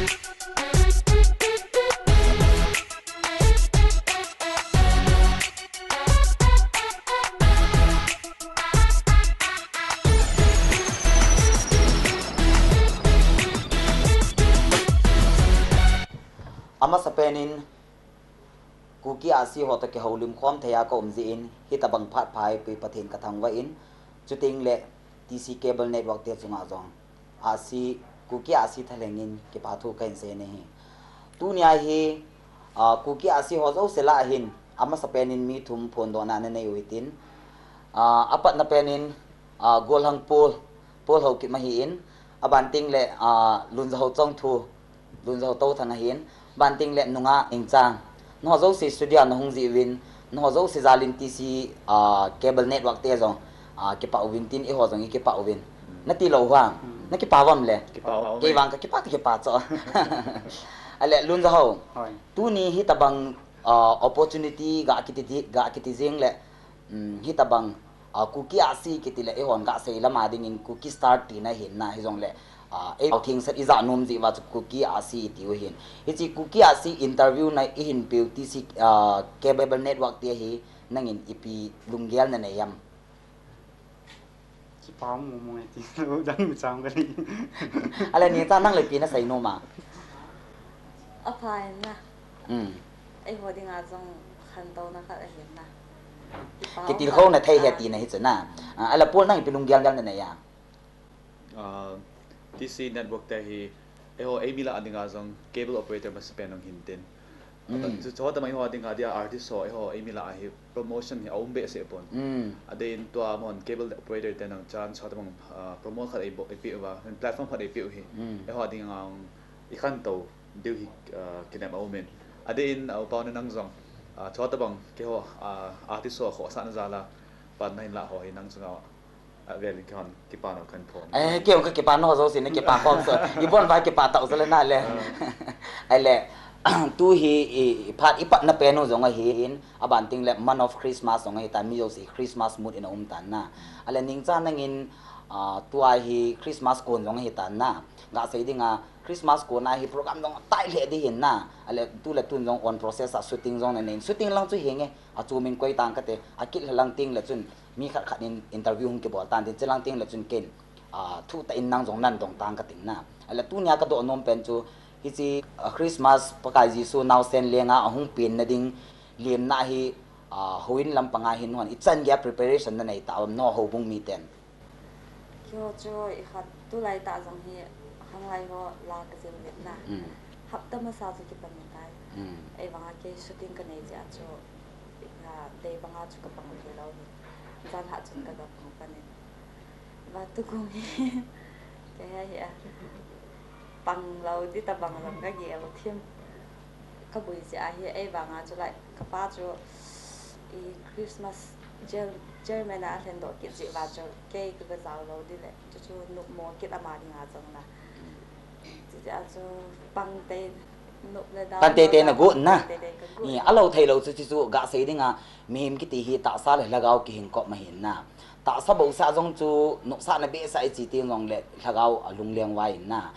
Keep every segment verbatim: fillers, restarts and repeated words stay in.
Amasapen in Kuki Ahsi ho toh kihoulim khom thei a ka um jeh in, hitabang phat pha eipui Pathen ka thangvah in, chuteng le T C Cable Network te chunga jong Ahsi, Kuki Ahsi thalheng in kipa thu kahin sei nahi. Tunia hi, ah, Kuki Ahsi ho jouse lah a hin, amasapen in mi thum phondohna nanei u hitin, ah, apatna pen in, ah, Golhang Paul, Paul Haokip ahin, aban teng le, ah, Lunjahou Chongthu, Lunjahou Touthang ahin, aban teng le nungah Ningchang. Nangho jouse studio a nahung jeh uvin, nangho jouse jal in T C, ah, cable network te jong, ah, kipah uvin tin, eiho jong ikipah uvin. Nati lou ham? Hmm. Nakipah uvam le? Kipah uvam. Kei vang kakipah, kakipah cho. Ale, Lunjahou. Hoi. Tuni hitabang, ah, opportunity ga kiti di, ga kiti jing le, um, hitabang, ah, Kuki Ahsi kiti le eihon gasei lama dingin Kuki Star tina ahin na, hijongle, ah, ei thengset ija nom jeh uva chu Kuki Ahsi iti u ahin. Hiche Kuki Ahsi interview na eihin peu T C, ah, cable network te hi nangin ipi lunggel nanei am? Kipah mong mong e ti lou dang mi chang ka ni. Ale Ningchang, nang le ipi nasei nom a? Apha in na. Hmm. Eiho dinga jong khantouna khat ahin na. Kipa kitilkhouna thei ahi tina hi chu na. Ah, ale Paul, nang ipi lunggel gel nanei a? Ah, T C network te hi, eiho eimi lah a dinga jong cable operator masapen jong hin tin. Hmm. Chu, chu tobang eiho dinga dia artist ho, eiho eimi lah a hi promotion hi aum behseh pon. Hmm. Adeh in tua amahon cable operator te nang chance tobang, ah, promote khat eibo-, eipeh uva, platform khat eipeh u hi. Hmm. Eiho dinga jong ikhantou diu hi, ah, kinem aum in. Adeh in, ah, upa u nang jong, ah, chu tobang keiho, ah, artist ho khohsahna jal a pan nahin lah ho hi nang chunga avel in keiho kipana kahin phong. Eh, kei jong kakipah, nangho jouse nakipah khom so. Ibon uva kipah tah u jale na le. Ah. Ale, tu hi i, i phat ipatna pen u jong ahin, aban teng le month of Christmas jong ahitan, mi jouse Christmas mood in aum tan na. Ale Ningchang, nangin, ah, tua hi Christmas kon jong ahitan na. Gasei dinga Christmas kon a hi program jong tai lheh ding ahin na. Ale tu le tun jong on process a shooting jong nanei in. Shooting lang chu hinge, achom in koi tang kate, akit lha lang teng le chun mi khat khat in interview hung kibol tan tin, chulang teng le chun ken, ah, thutah in nang jong nan dong tang kating na. Ale tunia kadoh nom pen chu, hiche, ah, Christmas Pakai Jesu naosen lenga ahung penna ding lemna hi, ah, houin lampanga hin hon ichan geiya preparation nanei tauvam, nangho houbung miten? Keiho chu ikhat tulai tah jong hi khanglai ho la kajil uvin na. Hmm. Hapta masa chu kipan tai. Hmm. Ahivanga kei shooting kanei jeh a chu, ah, dei banga chu kapang thei lou hi. Janhi chun kaga pang pan in. Vatugung hi. Kei hi a. Pang lou di tabang jong kagel thim. Kaboi jeh ahi, ahivanga chu like, kapa chu, i Christmas chair-, chairman a alhendoh kit jeh uva chu, kei kaga jao lou di le, chuchu nopmo kit ama dinga jong na. Chuti a chu pang tei, nop le down, pang tei tei nagot na. Pang tei tei kagot. Ni, alou thei lou chu, chuchu gasei dinga, mihem kiti hi tahsa le lhagao kihin kop ma ahin na. Tahsa bouseh jong chu nopsahna behseh a ichi teng jongle lhagao alungleng uva ahin na.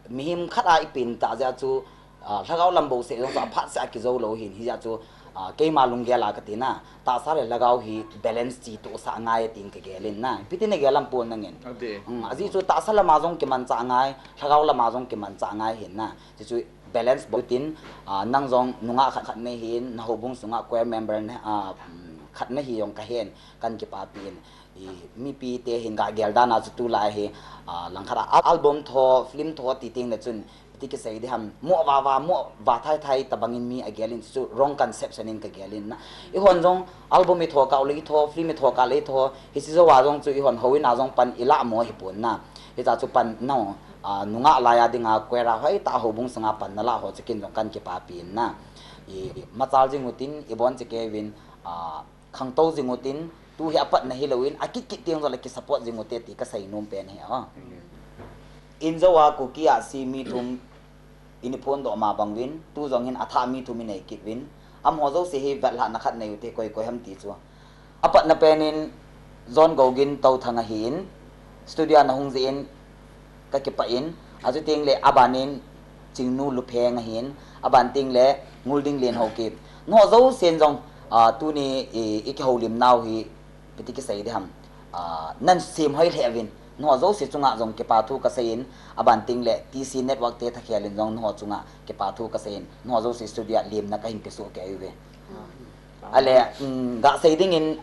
Mihem khat a ipen tah jeh a chu, ah, lhagao lam bouseh jong chu aphatseh a kijou lou ahin, hijeh a chu, ah, keima lunggel a kati na, tahsa le lhagao hi balance chetohsah ngai atin kagel in na. Ipi tin nagel am Paul nangin? Adeh. Hmm, ajeh chu tahsa lama jong kimanchah ngai, lhagao lama jong kimanchah ngai ahin na. Chuchu balance bol tin, ah, nang jong nungah khat khat nahin, nahoubung sunga choir member na, ah, um, khat nahi jong kahen, kahin kipapi in. I, mipite hin kagel dan a chu tulai hi, ah, langkhat a al-, album tho, film tho ti teng le chun, iti kisei ding ham, mo vava, mo va thai thai tabang in mi agel in, chu wrong conception in kagel in na. Eihon jong album itho kah le itho, film itho kah le itho, hiche jouva jong chu eihon houin a jong pan ilah mo hipon na. Hiche chu pan nao, ah, nungah laiya dinga choir a hoitah a houbung sunga pan nalah ho chu ken jong kahin kipapi in na. I, i machal jing utin, ibon cheh kei uvin, ah, khangtou jing utin, tu hi apatna hilouvin, akit kit teng jongle kisupport jing ute ti kasei nom pen ahi a. Injou a Kuki Ahsi mi thum in iphondoh ma bang uvin, tu jong hin athah mi thum inei kit uvin, amaho jouse hi vetlhahna khat nei ute, koi koi ham ti chu. Apatna pen in John Gogin Touthang ahin, studio a nahung jeh in kakipah in, achuti teng le aban in Chingnu Lupheng ahin, aban teng le Ngulding Len Haokip. Nangho jousen jong, ah, tuni i, i kihoulim nau hi, ipi ti kisei ding ham. Ah, nan sem hoi lheh uvin. Nangho jouse chunga jong kipa thu kasei in, aban teng le T C Network te thakhel in jong nangho chunga kipa thu kasei in. Nangho jouse studio a lemna kahin pesoh kei uve. Ale, um, gasei dingin,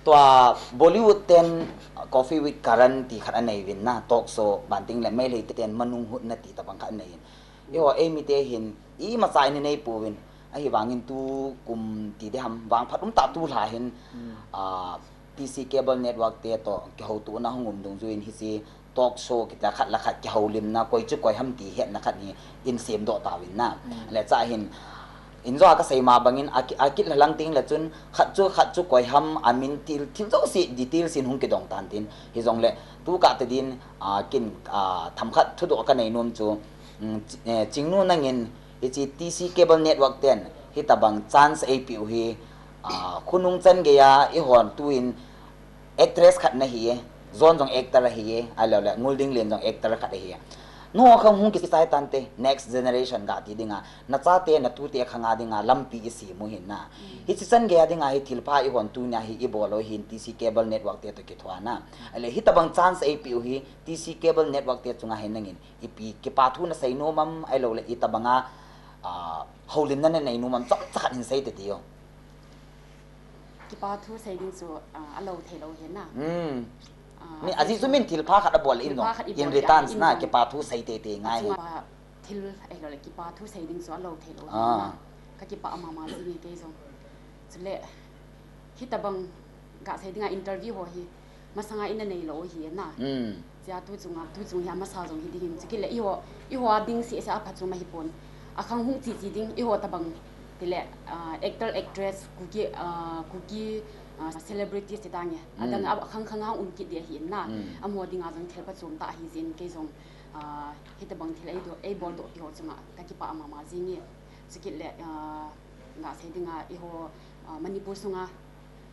tua Bollywood ten Coffee with Karan ti khat anei uvin na, talk show, ban teng le Meitei ten Manunghutna ti tabang khat anei in. Eiho, eimi te hin, imacha in inei pouvin, ahivangin tukum ti ding ham, vangphat umtah tulha hin, ah, T C Cable Network te toh kihoutona hung um dungjuiyin hiche talk show kiti a khat le khat kihoulimna, koi chu koi ham ti hetna khat hi in semdoh tauvin na. Le cha hin, in jong a kasei ma bangin, a ki, a kit lha lang teng le chun, khat chu, khat chu koi ham, amin thil, thil jouse details in hung kidong tan tin. Hijongle, tu kah te din, ah, kin, ah, themkhat thudoh kanei nom chu, um, Chi-, eh, Chingnu nangin, hiche T C Cable Network ten, hitabang chance eipeh u hi, ah, khonung chan geiya, eihon tuin, actress khat nahi e, John jong actor ahi e, ahilou le, Ngulding Len jong actor khat ahi e. Nangho khang hung kisai tante, next generation gati dinga, nachate, natute khanga dinga, lampi isem u hin na. Hiche chan geiya dinga hi thilpha eihon tunia hi ibol u hin T C Cable Network te toh kithua na. Ale hitabang chance eipeh u hi, T C Cable Network te chunga hin nangin, ipi kipa thu nasei nom am, ahilou le, itabanga, ah, houlimna nanei nom am, chomcha khat hin sei tei teo. Kipa thu sei ding chu, ah, alou thei lou hin na. Hmm. Ah, mi ajeh chu min thilpha khat abol in jong, thilpha khat ibol in returns na, kipa thu sei tei tei ngai. Achunga thil, ahilou le, kipa thu sei ding chu alou thei lou hin na. Kakipah mama jing e kei jong. Chule, hitabang gasei dinga interview ho hi, masanga ina neilou hi na. Chia tu chunga, tu chung hi amasa jong hi ding hin. Chukit le eiho, eiho a ding sese a phat chu ma hipon. Akhang hung chi chi ding, eiho tabang. Tile, ah, actor, actress, Kuki, ah, Kuki, ah, celebrities ti tange. Adang a khang khang a um kit ding ahi na. Amaho dinga jong thil phachom tah ahi jeh in kei jong, ah, hitabang thil eidoh, eiboldoh pi ho chunga kakipah mama jing e. Chukit le, ah, gasei dinga eiho, ah, Manipur sunga,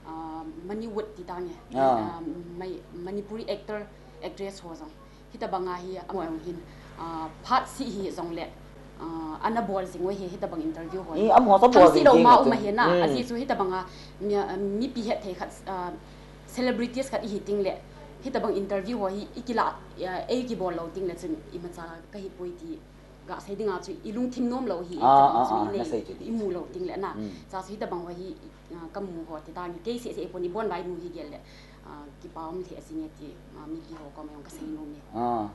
ah, Manipur ti tange. Ah, mai, Manipuri actor, actress ho jong. Hitabanga hi amaho jong hin, ah, phat seh hijongle, ah, ana bol jing u hi, hitabang interview ho. Amaho sa bol jing lou ma um ahi na. Ajeh chu hitabanga mi, ah, mipi hetthei khat, ah, celebrities khat ihi teng le, hitabang interview ho hi ikilah, ah, eikibol lou teng le chun imacha kahi poi ti. Gasei dinga chu ilungthim nom lou hi, ah, chu ah, ah, inei, nasei chu ti. Imu lou teng le na. Cha chu hitabang ho hi, ah, kamu ho ti tange, kei sese pon ibon lai mu hi gel le, ah, kipa um thei jing e ti, ah, mipi ho koma jong kasei nom e. Ah.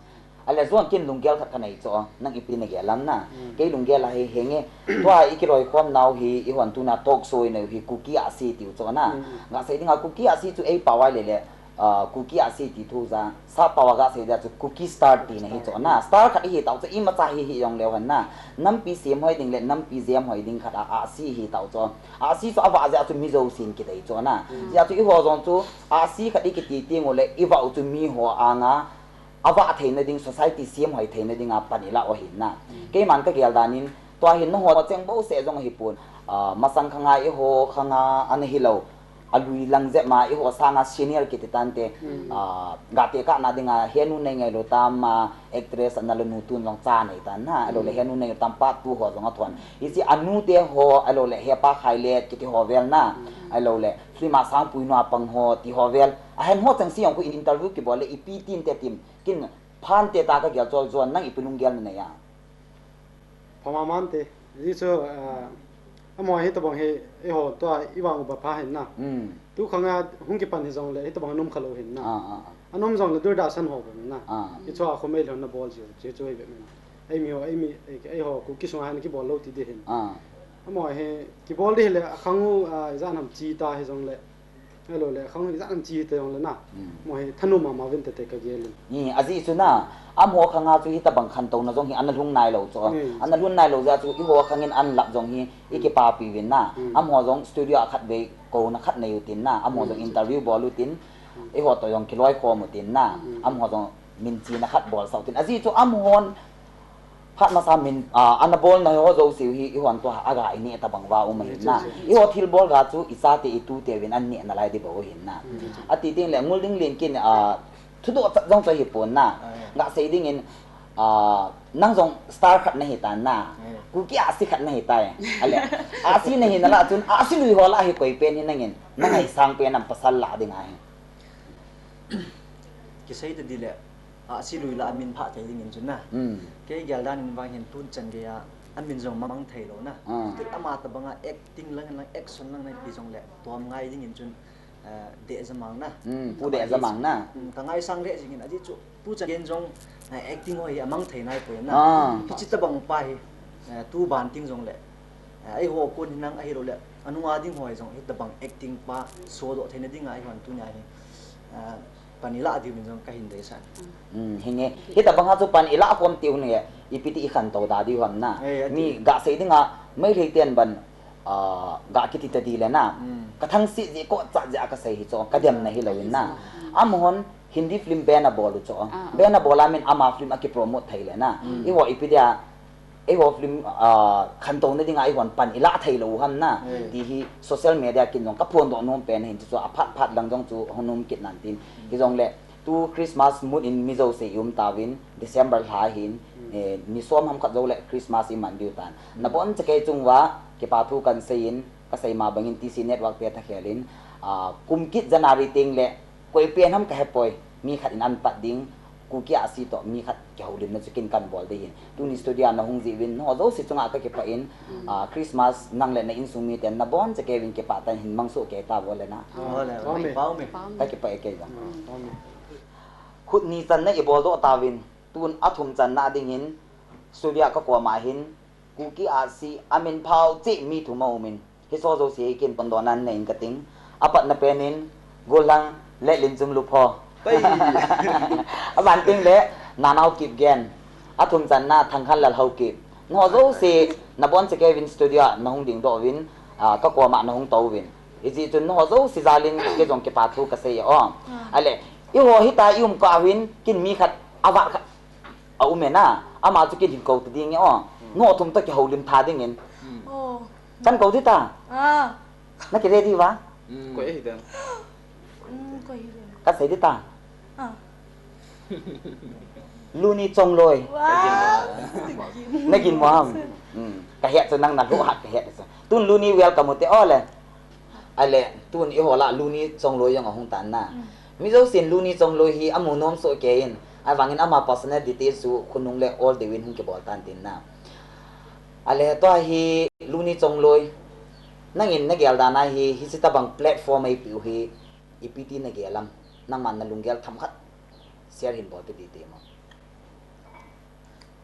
Ale John, kin lunggel khat kanei chu, nang ipi nagel lam na. Kei lunggel a hi henge, tua ikiloikhom nau hi, eihon tuna talk show inei u hi Kuki Ahsi tiu chu na. Gasei dinga Kuki Ahsi chu eipao a le le, ah, Kuki Ahsi ti thu ja, sappao a gasei dia chu Kuki star tina hi chu na. Star khat ihi tau chu imacha hi hijongleu hen na. Nampi sem hoi ding le nampi jem hoi ding khat a, Ahsi hi tau chu. Ahsi chu avah jeh a chu mi jousen kidei chu na. Jeh a chu eiho jong chu Ahsi khat ikiti teng u le ivah u chu miho anga avah theina ding, society sem hoi theina dinga pan ilah u ahi na. Keiman kagel dan in, tua hin nangho cheng bouseh jong ahipon, ah, masang khanga eiho khanga ana hilou. Alui lang jep ma, eiho sanga senior kiti tante, ah, gate kahna dinga, henu nei ngailou tam, ah, actress analanu tun jong cha nei tan na, ahilou le henu nei tam pa tu ho jong athon. Hiche anu te ho, ahilou le hepa Khailet kiti ho vel na, ahilou le film a Sangpuinu a pang ho ti ho vel. Ahem ho chengse jong khu interview kibol le ipi tin te tim, kin phan te ta kagel chol John, nang ipi lunggel nanei a. Pha mama inte. Ajeh chu, ah, amaho hitabang hi, eiho tua ivang uva pha hin na. Tu khanga hung kipan hijongle, hitabang nom khalou hin na. Ah, ah, ah. Anom jongle Doordarshan ho bang na. Ah. Hichea khomei lhon na bol jiu, chu chu ive min. Eimi ho, eimi, ei, eiho Kuki sunga hin kibol lou ti ding hin. Ah. Amaho hi, kibol ding hile, akhang u, ah, ijat ham chi ta hijongle. Ahilou le, khang u ijat ham chi ta jongle na. Amaho hi, thanom mama uvin tete kagel in. Ni, ajeh chu na, amaho khanga chu hitabang khantouna jong hi ana lhung nailou chu. Ana lhung nailou jeh a chu, eiho khang in ana lap jong hi, ikipapi uvin na. Amaho jong studio a khatvei, kouna khat nei utin na. Amaho jong interview bol utin, eiho toh jong kiloikhom utin na. Amaho jong minchena khat bolsah utin. Ajeh chu amahon phat masa min, ah, ana bolna ho jouse u hi eihon tua aga ineh tabang uva um ahin na. Eiho thilbol ga chu ichate itute uvin aneh nalai ding bou ahin na. Ati teng le Ngulding Len kin, ah, thudoh chat jong chu ahipon na. Gasei dingin, ah, Nang jong star khat nahi tan na. Eh. Kuki ahsi khat nahi tai. Ale, ahsi nahi na lah chun, ahsi lui ho lah hi koi pen hi nangin, na ngaisang pen ham pasal lah ding ahi. Kisei ta di le, ahsi lui lah a min phah thei dingin chun na. Hmm. Kei gel dan in vang hin tun chan gei a, amin jong mang thei lou na. Ah. Tit ama tabang a acting lang lang, action lang na pi jong le, tuam ngai dingin chun, eh, Dehjamang na. Hmm, Pu Dehjamang na. Hmm, ka ngaisang le jingin, ajeh chu, tu chan gei in jong, eh, acting ho hi amang thei nai poi na. Ah. Hichi tabang pa hi, eh, tu ban ting jong le, eh, eiho kon hi nang ahilou le, anunga ding ho hi jong, hitabang acting pa, sodoh theina ding a, eihon tunia hi, eh, pan ilah diu min jong kahin deisan. Hmm, hinge, hitabang a chu pan ilah khom tiu hinge, ipi ti ikhantou da diu ham na. Eh, ati. Mi gasei ding a, Meitei ten ban, ah, ga kiti ta di le na. Hmm. Ka thangsit jeh, kocha jeh a kasei hi chu, kadem na hilou in na. Hmm. Amahon Hindi film ban abol u chu. Ah, ah. Ban abol a min ama film akipromote thei le na. Hmm. Eiho ipi dia, eiho film, ah, khantou na ding a eihon pan ilah thei lou ham na. Hmm. Ti hi social media kin jong kaphondoh nom pen hin chu, aphat phat lang jong chu hung um kit nan tin. Hmm. Hijongle, tu Christmas mood in mi jouse i um tauvin, December lha hin, hmm, eh, ni som ham khat jou le Christmas i man diu tan. Hmm. Nabon chakei chung uva, kipa thu kan sei in, kasei ma bangin T C Network te thakhel in, ah, kum kit January teng le, koi pen ham kahe poi, mi khat in an pat ding, Kuki ahsi toh, mi khat kihoulimna chu kin kan bol ding hin. Tuni studio a nahung jeh uvin, nangho jouse chunga kakipah in, hmm, ah, Christmas nang le na insung miten nabon chakei uvin kipah tah in hin mang soh kei tauvo le na. Amen. Amen. Kakipah e kei jong. Amen. Khut ni channa i boldoh tauvin, tun athum channa dingin, studio a kakom a hin, Kuki ahsi, amin phao cheh mi thum aum in, hiche jouse hi kin pondon nan nei in kating. Apatna pen in, Golhang le Linchum Lupho. Pai. Aban teng le, Nanao Kipgen. Athum channa, Thangkhanlal Haokip. Nangho jouse, nabon chakei uvin studio a, nahung dingdoh uvin, ah, kakom a nahung tou uvin. Hijeh chun nangho jouse jal in kei jong kipa thu kasei e o. Ah. Ale, eiho hitia i um kah uvin, kin mi khat, avat khat aum e na, ama chu kin hin kou ta ding e o. Hmm. Nangho thum toh kihoulim tha dingin. Hmm. Oh. Kan kou ding ta. Ah. Na ki ready uva? Hmm. Koi ahi dem? Hmm, koi ahi dem? Kasei ding ta. Ah. Luni Chongloi. Wow. Na gin mo ham? Hmm. Kahet chu nang na lou hat kahet chu. Tun Luni welcome u te o le. Ale, tun eiho lah Luni Chongloi jong ahung tan na. Hmm. Mi jousen Luni Chongloi hi amu nom soh kei in. Ahivangin ama personal details chu khonung le ol deuin hung kibol tan tin na. Ale, tua hi Luni Chongloi. Nangin nagel dan a hi, hiche tabang platform eipeh u hi, ipi ti nagel am. Nangman nalunggel themkhat share hin bol pe ding ti mo.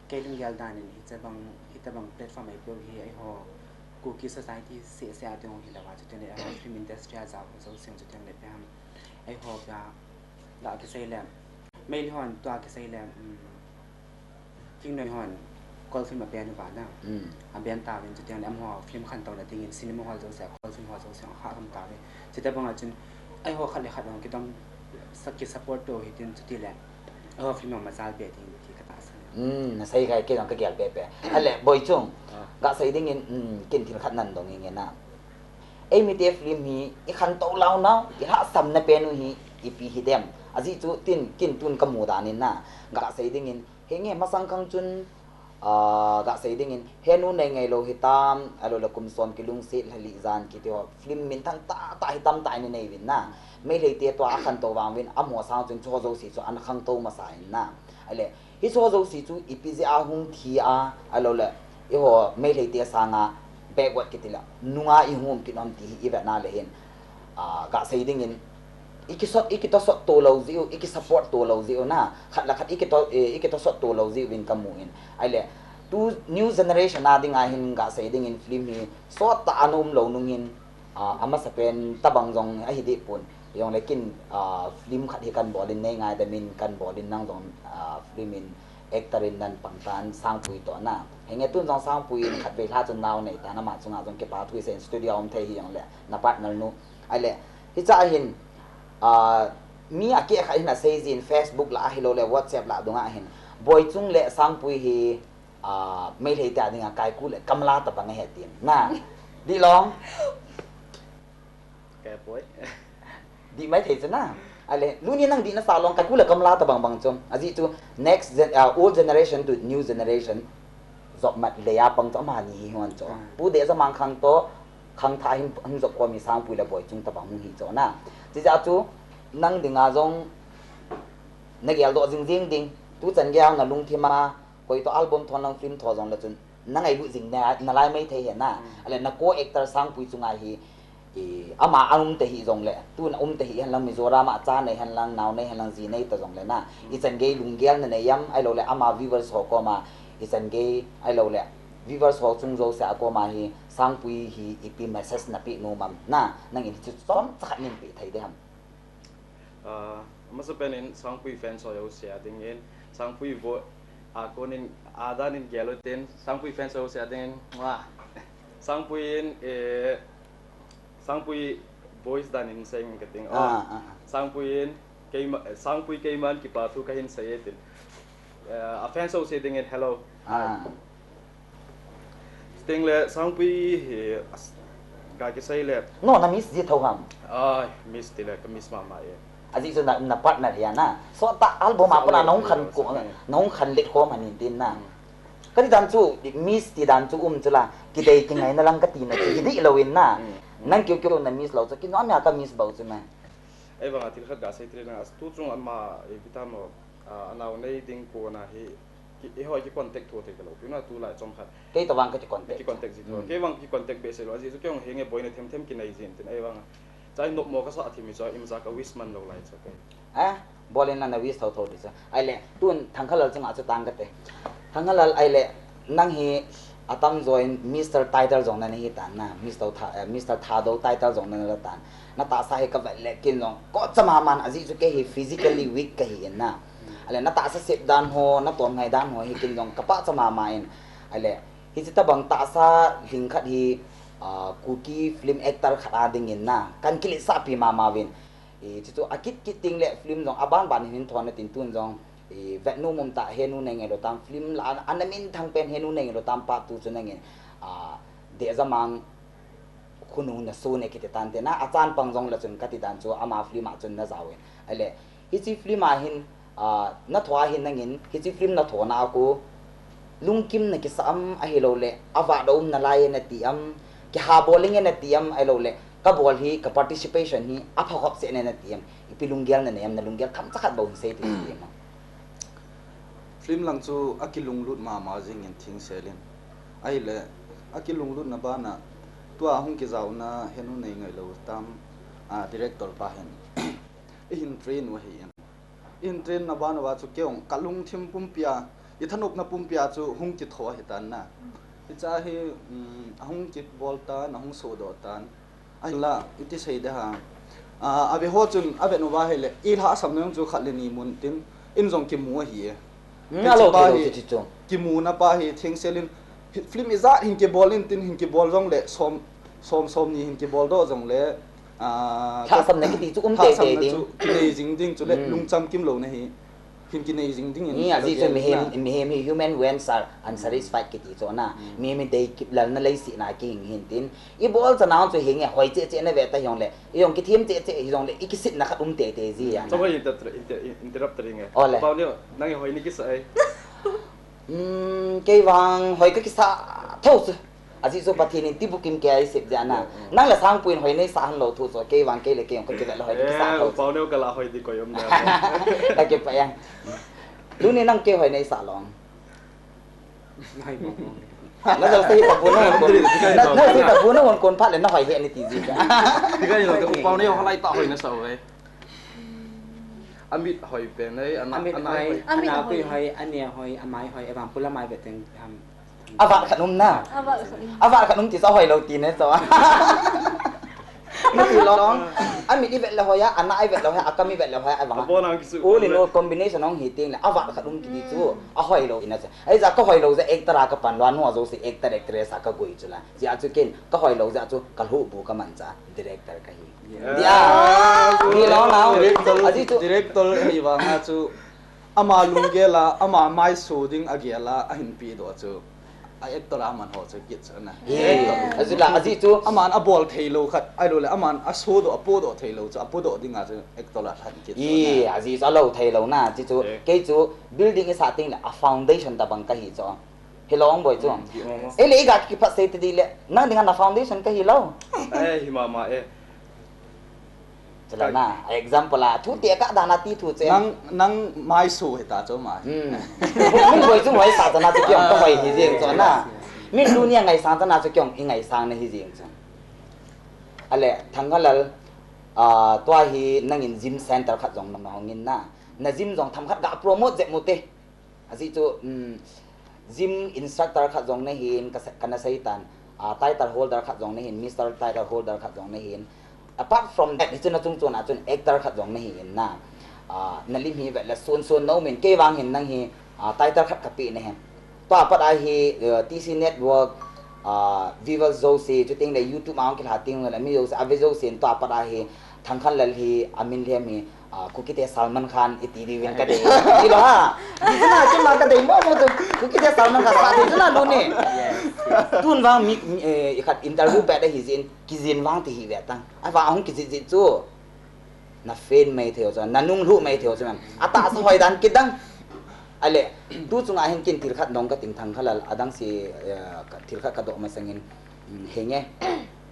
Kei lunggel dan in hitabang, hitabang platform eipeh u hi eiho Kuki society seh seh a ding hilou a, chuteng le eiho film industry a jao ho jouse, chuteng le ipi ham, eiho ga, ga kisei le, Meitei hon tua kisei le, um, Thingnoi hon Kawl film aban uva na. Hmm. Aban tauvin chuteng le amaho film khantouna dingin cinema hall jouse a Kawl film ho jouse a khah kham tauvin. Chuti bang a chun eiho khat le khat hung kidom sa, ki support to hitin chuti le eiho film a machal be ding ti katahsan. Hmm, nasei kai, kei jong kagel be be. Ale, Boichung, ah, gasei dingin, hmm, ken thil khat nan dong inge na. Eimite film hi ikhantou lou nau, ilhahsamna pen u hi ipi hidem. Ajeh chu tin, ken tun kamu dan in na, gasei dingin, hinge masang khang chun, ah, gasei dingin, henu nei ngailou hitam, ahilou le kum som kilungset, lha li jan kiti ho, film minthang tah tah hi tamtah in inei uvin na. Meitei te tua akhantou vang uvin, amaho sang chun chuho jouse chu ana khangtou masa in na. Ale, hicheho jouse chu ipi jeh a hung thi a, ahilou le, eiho Meitei te sanga backward kiti le, nunga ihung um kit nom ti hi ivet na le hin, ah, gasei dingin, ikisot, ikitosot to lou jeh u, ikisupport to lou jeh u na, khat le khat ikito, eh, ikitosot to lou jeh uvin kamu in. Ale, tu new generation a dinga hin gasei dingin film hi sot tah a ana um lou nungin, ah, amasapen tabang jong ahi deh pon. Jongle ken, ah, film khat hi kan bol in nei ngaidam in kan bol in nang jong, ah, film in actor in nan pang tan Sangpui toh na. Hinge tun jong Sangpui in khatvei lha chun nao nei tan ama chunga jong kipa thu isei in studio a um thei hijongle na partner nu. Ale, hiche a hin, ah, mi akeh khat hin asei jin Facebook lah ahilou le WhatsApp lah dunga hin. Boichung le Sangpui hi, ah, Meitei te a dinga Kaiku le Kamla tabang ahi tin. Na, dih lou? Kahe poi. Dih mai thei chu na. Ale, tuni nang dihna sa long, kakule kamla tabang bang chu. Ajeh chu next gen, uh, old generation to new generation. Jop mat le ya pang chu amani hi hon chu. Pu Dejamang khang to, khangthah hin, hin jop khomi Sangpui le Boi chung tabang hung hi chu na. Chijeh chu, nang dinga jong, nagel doh jing jing ding. Tuchan gei na lungthim a, koi to album tho nang film tho jong le chun. Nangailut jing na, nalai mai thei hi na. Ale na co-actor Sangpui chunga hi, i, ama a um te hi jong le, tun a um te hi hen lang Mizoram a cha nei hen lang, nao nei hen lang, ji nei ta jong le na. Ichan gei lunggel nanei em, ahilou le ama viewers ho koma, ichan gei, ahilou le viewers ho chung jouse a koma hi, Sangpui hi ipi message napeh nom am na, nangin hichu chomcha khat nin peh thei ding ham. Ah, amasa pen in Sangpui fans ho jouse a dingin, Sangpui vo, a konin, a danin gel utin, Sangpui fans ho jouse a dingin, mwah. Sangpui in, eh, Sangpui boys danin seng kating. Oh. Ah, ah, ah. Sangpui in, keima, Sangpui keiman kipa thu kahin sei e tin. Eh, a fans ho jouse dingin, hello. Ah. Chuteng le Sangpui hi, as-, ga kisei le. No, na miss ji tho ham. Ai, miss ti le, ka miss mama e. Ajeh chu na, na partner hi a na. So ta album a kona na hung khan ko, na hung khan let khom han in tin na. Kati dan chu, miss ti dan chu um chu la. Kidei kingaina lang kati na chu, kidei lou in na. Nang keu keu na miss lou chu, kinom a ka miss bou chu na. Ahivang a thil khat ga sei ti le na, tu chung ama, e, ipi ti mo, a, anao nei ding kona hi, ki, eiho ki contact tho thei kalou. Pi na tulai chomkhat. Kei to vang kati contact. Ki contact ji tho. Kei vang ki contact behseh lou. Ajeh chu kei jong henge boina them them kinei jin tin ahivang. Chai nop mo kasa thim mi chu, imacha ka wish man lou lai chu kei. Ah, bol in na wish tho tho di chu. Ahile, tun Thangkhalal chunga chu tang kate. Thangkhalal ahile, nang hi atam join Mister Title jong na nahi tan na, Mister Tha-, eh, Mister Thadou Title jong na na tan. Na tahsa hi ka vet le kin jong, ko chama man ajeh chu kei hi physically weak kahi in na. Ahile, na tahsa sep dan ho, na tom ngai dan ho, hi kin jong ka pachat mama in. Ahile, hiche tabang tahsa lhing khat hi, ah, Kuki film actor khat a dingin na, kan kiletsahpi mama uvin. I, chuchu akit kit teng le film jong aban ban hin thon na tin tun jong, i, vet nom um ta, he nom nei ngai lou tam film la, ana min thang pen he nom nei ngai lou tam part two chu nangin, ah, Dejamang khonung na so ne kiti tan te na, achan pang jong la chun kati dan chu ama film a chun na jao in. Ahile, hiche film a hin, ah, na tho a hin nangin, hiche film na tho na a kon, lungkim na kisa am ahilou le, avah doh um nalai e na ti am, kiha bol inge na ti am ahilou le, ka bol hi, ka participation hi, apha khop seh ne na ti am, ipi lunggel na nei am, na lunggel themcha khat bou hin sei ti ti am. Film lang chu akilunglut mama jing in Thengsel in. Ahile, akilunglut na bana, tua hung kijao na he nom nei ngai lou tam, ah, director pa hin. Eihin train u ahi in. Eihin train na ban uva chu kei jong ka lungthim pumpi a, i thanopna pumpi a chu hung kitho ahi tan na. Hiche hi, um, ahung kibol tan, ahung sodoh tan. Ahinla, iti sei de ham. Ah, ave ho chun, avet uva ahile, i lhahsam na jong chu khat le ni mun tin, in jong kimu ahi e. Hmm, hiche alou pa thei lou hi, hiche chu. Kimu na pa hi, Thengsel in, hi, film ijat hin kibol in tin, hin kibol jong le, som, som, som ni hin kibol doh jong le, ah, lhahsam na kiti chu um tei tei ding. Lhahsam na chu kinei jing ding chu le, hmm, lungcham kim lou na hi. Hin kinei jing ding in. Ni ajeh chu mihem, mihem hi human wants are unsatisfied kiti chu na. Hmm. Mihem hi dei kip lal na lei si na kihing hin tin. I bol cha na chu hinge hoi cheh cheh na ve ta hijong le. I jong kithem cheh cheh hijong le. I kisit na khat um tei tei ji a na. Chong hoi inter-, inter-, interrupt ring e. Ole. Pau ni, nang hoi ni kisa ai. Hmm, kei vang hoi ka kisa tho chu. Ajeh chu Pathen in tibukim kei a eisep jeh a na. Hmm, hmm. Nang le Sangpui in hoi nei sa han lou thu chu, kei vang kei le kei jong ka kivet le hoi ka kisa tho chu. Eh, Pau Neo ka la hoi di koi um na. Ka kipah e. Tuni nang kei hoi nei sa long. Nai, nai, nai. Na jouse hi pabu na hon kon. Na, na jouse hi pabu na hon kon phat le na hoi he ni ti ji ka. Ti ka ni lo te Pau Neo halai ta hoi na sa uve. Amit hoi pen ai, ana, amit ana hoi, hoi. Amit ana hoi. Kui hoi, ane hoi, amai hoi, evang pula mai ve teng ham. Avat khat um na. Avat khat um. Avat khat um ti sa hoi lou ti ne sa. Nati long. Amit i vet le hoi a, ana i vet le hoi a, akam i vet le hoi a, evang. All in all combination hong hi teng le, avat khat um kiti chu, ahoi lou ina sa. Ahijeh a ka hoi lou jeh a actor a ka pan lou a, nu a jouse actor actress a ka gui chu la. Jeh a chu ken, ka hoi lou jeh a chu, ka lhuh bu ka man cha, director ka hi. Yeah. Dia. Ni lo nau. Director, ajeh chu. Director hi vang a chu, ama lunggel a, ama mai so ding a gel a, ahin pi doh chu. A actor a man ho chu kit chu na. Hi, actor. Ajeh la, ajeh chu. Aman abol thei lou khat, ahilou le, aman asodoh, apodoh thei lou chu, apodoh dinga chu actor a lhan kit chu na. Hi, ajeh chu alou thei lou na, ajeh chu. Eh. Kei chu building isah teng le, a foundation tabang kahi chu. Hilou boi chu. Hmm, hi. Ei le, iga kiphat sei tadi le, nang dinga na foundation kahi lou. Eh, hi mama eh. Chule na, example a, thu te ka dan a ti thu che. Nang, nang maisu hita chu ma. Hmm. Min boi chu moi sa chana chu kiong ka hoi hi jeng chu na. Min lu nia ngaisang chana chu kiong i ngaisang na hi jeng chu. Ale, Thangkhalal, ah, tua hi nangin gym center khat jong nang na hongin na. Na gym jong themkhat ga promote jep mu te. Ajeh chu, um, gym instructor khat jong nahin, ka sa-, kana seitan, ah, title holder khat jong nahin, Mister Title holder khat jong nahin. Apart from that, hichu na chungchon a chun actor khat jong nahin na. Ah, na lim hi vet le sun sun na umin, kei vang hin nang hi, ah, title khat kapeh nahi. Tua pat a hi, uh, T C Network, ah, viewers jouse, chuteng le YouTube a hung kilha teng le mi jouse, a ve jouse, tua pat a hi, Thangkhalal hi, amin lhem hi, ah, Kuki te Salman Khan iti diuvin kadei. Ti lou ha. Ti chu na, chun na kadei mo mo chu. Kuki te Salman Khan sa ti chu na lou ni. Yes, yes. Tun vang mi, mi, eh, ikhat interview pet a hi jin, kijin vang ti hi ve tang. Ahivang ahung kijit jit chu. Na fan mai thei u chu, na nunglhu mai thei u chu. Atahsa hoi dan kidang. Ale, tu chunga hin kin thil khat nong kating Thangkhalal, adang se, eh, ka, thil khat kadoh masangin, um, henge.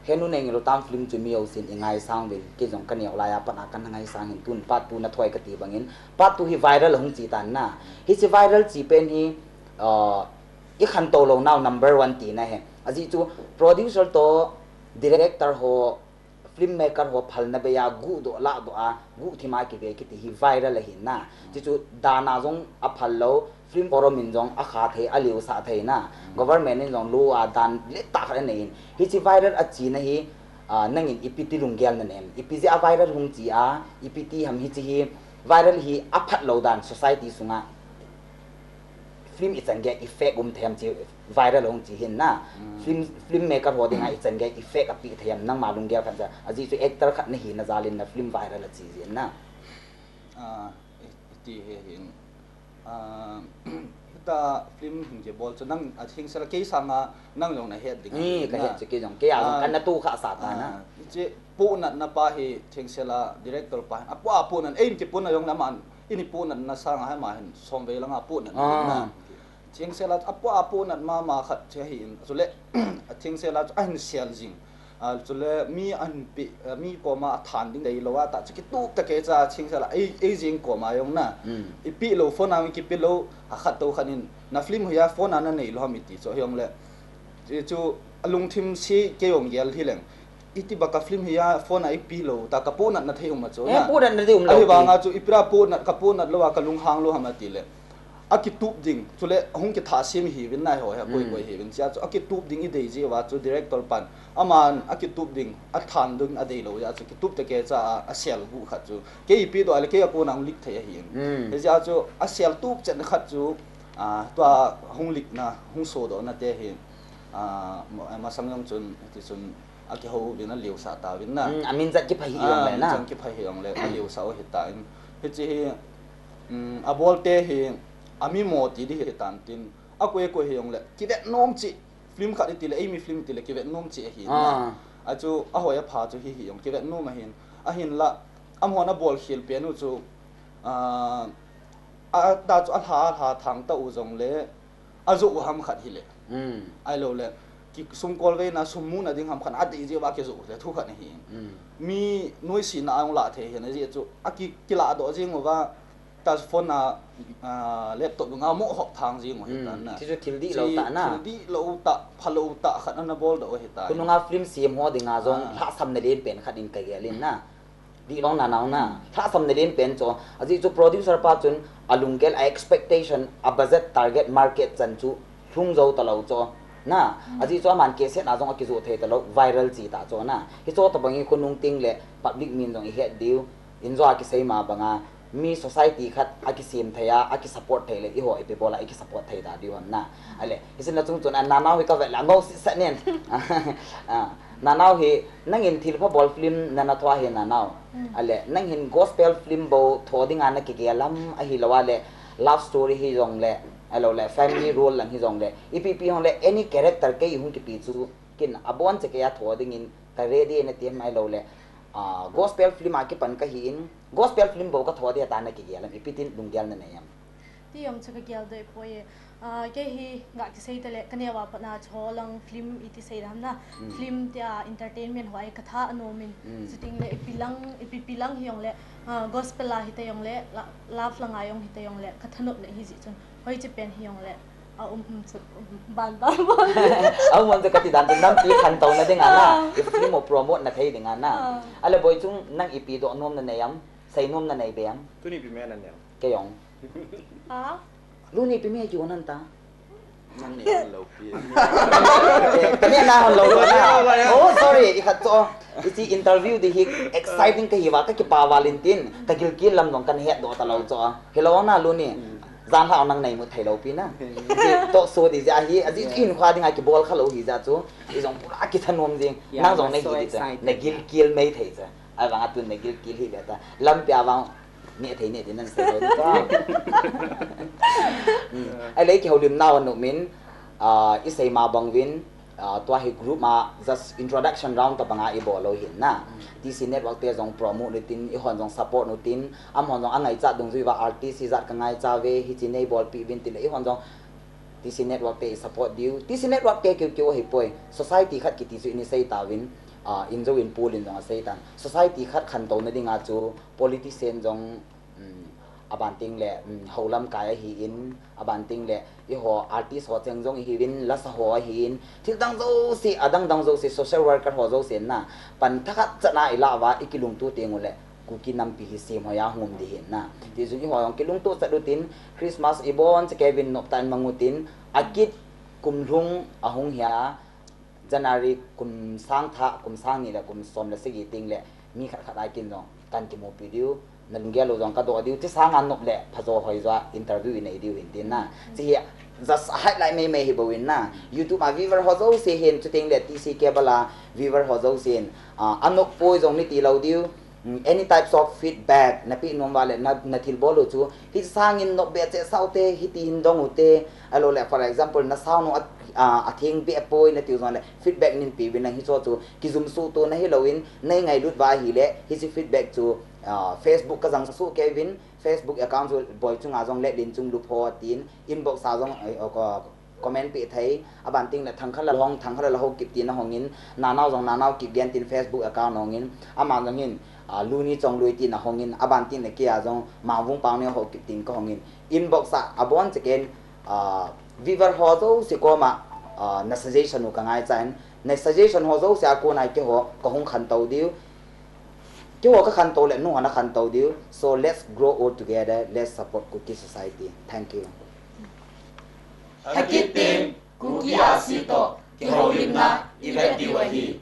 Henu Nengilo Tam film chu mi jousen i ngaisang uvin, kei jong ka neo laiya pat a kana ngaisang hin tun part two na thoi kati bangin, part two hi viral ahung chi tan na. Hiche viral chi pen hi, uh, i khantou lou nau number one tina ahi. Ajeh chu producer toh director ho, film maker ho phalna bei a guhdoh lahdoh a, guhthim a kive kiti hi viral ahi na. Chuchu dan a jong aphal lou, film forum in jong akha thei, aliusah thei na. Government in jong lou a dan lentah khat anei in. Hiche viral achina hi, ah, nangin ipi ti lunggel na nei em? Ipi jeh a viral hung chi a, ipi ti ham hiche hi viral hi aphat lou dan society sunga film ichan gei a effect um thei em chi viral hung chi hin na. Mm. Film, film maker ho dinga ichan gei a effect apeh thei em nangma lunggel khat jeh a. Ajeh chu actor khat nahina jal in na film viral achi jin na. Ah, i, iti hi hin. Ah, hita film hin kibol chu nang a Thengsel a kei sanga nang jong nahet ding. Ni, kahet chu kei jong. Kei a jong kana tu kha sa ta na. Ah, hiche pohnatna pa hi Thengsel a director pa hin. Apoh, apohnat, ei in kipohnat jong le aman in pohnatna sanga hi ama hin somvei langa pohnat na. Thengsel a apoh, apohnat mama khat chu ahi in. Chule, a Thengsel a chu ahin sel jing. Ah, chule mi ahin pe, ah, mi koma athan ding deilou a tah chu kitup ta kei cha Thengsel a ei, ei jeng koma jong na. Mm. Ipi lou phone a mi kipe lou, akhat tou khat in, na film hi a phone a nanei lou ham iti chu ahi jong le. Chu, chu alungthim se kei jong gel hi leng. Iti baka film hi a phone a ipi lou, ta kapohnatna thei um a chu na. Eh, pohnatna thei um lou. Ahivanga chu ipi ra pohnat, kapohnat lou a kalunghang lou ham ati le. Akitup ding, chule hung kithah sem hiuvin na ho hi, koi, mm, koi hiuvin. Chia chu akitup ding idei jeh uva chu director pan. Aman akitup ding, athan ding adei lou jeh a chu kitup ta kei cha a, asel gu khat chu. Kei ipi doh le kei a kona hung leak thei ahi in. Mm. Hijeh a chu asel tup chet khat chu, ah, tua hung leak na, hung sodoh na te hi. Ah, ma, masang jong chun, ti chun, akihou uvin aliusah tauvin na. Mm, amin jat kipha hi jong le na. Ah, amin jat kipha hi jong le, aliusah u hita in. Hiche hi, mm, abol te hi, ami mo ti di hitan tin. Akoi, akoi hi jong le, kivet nom cheh. Film khat iti le, eimi film iti le, kivet nom cheh ahi na. Ah. Achu, ahoi apha chu hi hi jong, kivet nom ahin. Ahinla, amahon abol khel pen u chu, ah, a, ta chu alha, alha thang ta u jong le, ajoh u ham khat hile. Mm. Ahilou le, ki sumkol veina, sum muna ding ham khat adei jeh uva kijoh le thu khat ahi. Mm. Mi noisena ahung lah thei hin ajeh chu, aki, kilah doh jeng uva, ta phone a, ah, laptop dunga mo hop thang jeng u ahi tan na. Mm. Ti chu thil dihlou tah na. Thil dihlou tah, phalou tah khat ana bol doh u ahi ta. Khonunga film sem ho dinga jong, ah, lhahsamna len pen khat in kagel in na. Dihlou nanao na. Lhahsamna len pen chu. Ajeh chu producer pa chun alunggel a expectation, a budget, target market chan chu lhung jou talou chu. Na, mm, ajeh chu aman cassette a jong akijoh thei talou, viral chi ta chu na. Hiche tabang hi khonung teng le public min jong ihet diu, in jong akisei ma banga, mi society khat akisem thei a, akisupport thei le, eiho ipi bol a, ikisupport thei ta diu ham na. Ale, hiche na chung chun, a, nanao hi kavet le, angol sisa nen. Ah, nanao hi, nangin thilpha bol film nana tho ahi nanao. Mm. Ale, nangin gospel film bou tho dinga nakigel ham ahilou a le, love story hi jong le, Ahilou le family role lang hijongle, ipi pi hong le any character kei hung kipe chu kin abon che kei a tho dingin ka ready na ti em ahilou le, ah, gospel film a kipan ka hi in, gospel film bou ka tho dia ta na kigel em, ipi tin lunggel na nei em? Ti jong chu ka gel doi poi e. Ah, kei hi nga kisei ta le, ka neo a pat na chu lang film iti sei dam na. Mm. Film tia entertainment ho ai ka tha anom in. Mm. Shooting le ipi lang, ipi pi lang hi jong le, ah, gospel a hi ta jong le, la-, love lang a jong hi ta jong le, ka thanop na hi ji chun. Hoi chi pen hi jong le, a um um chu, um, ban ban ban. A um um chu ka ti dan chu nampi khantou na ding a na. Ah. I film o promote na thei ding a na. Ah. Ale Boichung nang ipi doh nom na nei am, sei nom na nei be am? Tuni ipi me na nei am? Kei jong. Ha? Luni ipi me ki onan ta. Nang nei hon lou pi. Eh, ka nei na hon lou na. Oh, sorry, i khat cho. Isi interview di hi exciting ka hi va, ka kipa valin tin, ka gilkil lam jong kan het doh ta lou cho. Hello na Luni. Mm. Jan ha nang nei mu thei lou pi na. Isi talk show di ja hi, aji in kha ding a kibol kha lou hi ja chu. I jong pura kithanom jing. Yeah, nang jong I'm nei so hi di cha. Excited. Na gilkil mei thei cha. Ahivang a tun na gilkil hi ve ta. Lampi a vang neh thei neh ti nan sei lou ni ta. Hmm. Ahile kihoulimna u anom in, ah, i sei ma bang uvin, ah, tua hi group a just introduction round tabang a i bol lou hin na. Hmm. T C Network te jong promote u tin, i hon jong support u tin, amahon jong angaichat dungjui uva artist hijat ka ngaicha ve, hichi nei bolpi uvin ti le i hon jong T C Network te i support diu. T C Network te keu keu ahi poi. Society khat kiti chu i ni sei ta uvin, ah, in jo in pul in jong a sei tan. Society khat khantou na ding a chu politician jong, um, aban ting le, um, houlam kai ahi in, aban ting le, i ho artist ho cheng jong i hi uvin, lasa ho ahi in, thil dang jouse, adang dang jouse, social worker ho jouse na, pan thakhat chan a i la uva, i kilungto teng u le, Kuki nampi hi sem hoi a hung um di hin na. Ti jun i ho jong kilungto chat u tin, Christmas i bon che kei uvin nop tah in mang u tin, a kit kum lhung a hung hi a, January kum sang thah, kum sang ni le kum som le sagi teng le, mi khat khat a kin jong kan kimupi diu, na lunggel u jong ka doh diu, ti sang a nop le, phajo hoi jo a interview i nei diu hin tin na. Chi hi just a highlight mei mei hi bou in na. YouTube a viewer ho jouse hin, chuteng le T C cable a viewer ho jouse hin, ah, a nop poi jong ni ti lou diu, mm, any types of feedback, na pi nom uva le na, na thil bol u chu, hi sang in nop be che sau te, hiti hin dong u te, ahilou le, for example, na sound u a, a, a theng be poi na ti u jong le, feedback nin pe uvin lang hi cho chu, kijum su tu na hi lou in, nei ngailut uva hi le, hi chi feedback chu, ah, Facebook ka jang su kei uvin, Facebook account chu Boichung a jong le Linchung Lupho tin, inbox a jong, eh, eh, ko, comment pe thei, aban ting le Thangkhalal hong, Thangkhalal Haokip tin a hong in, Nanao jong Nanao Kipgen tin Facebook account hong in, aman jong hin, ah, Luni Chongloi tin a hong in, aban ting le kei a jong Mangvung Pangneo Haokip tin ka hong in, inbox a, abon che ken, ah, viewer ho jouse koma, ah, na suggestion u ka ngaicha in, na suggestion ho jouse a kona keiho ka hung khantou diu, keiho ka khantou le, nungho na khantou diu. So let's grow old together, let's support Kuki society. Thank you. Thakit teng, Kuki Ahsi toh, kihoulimna, i vet diu ahi.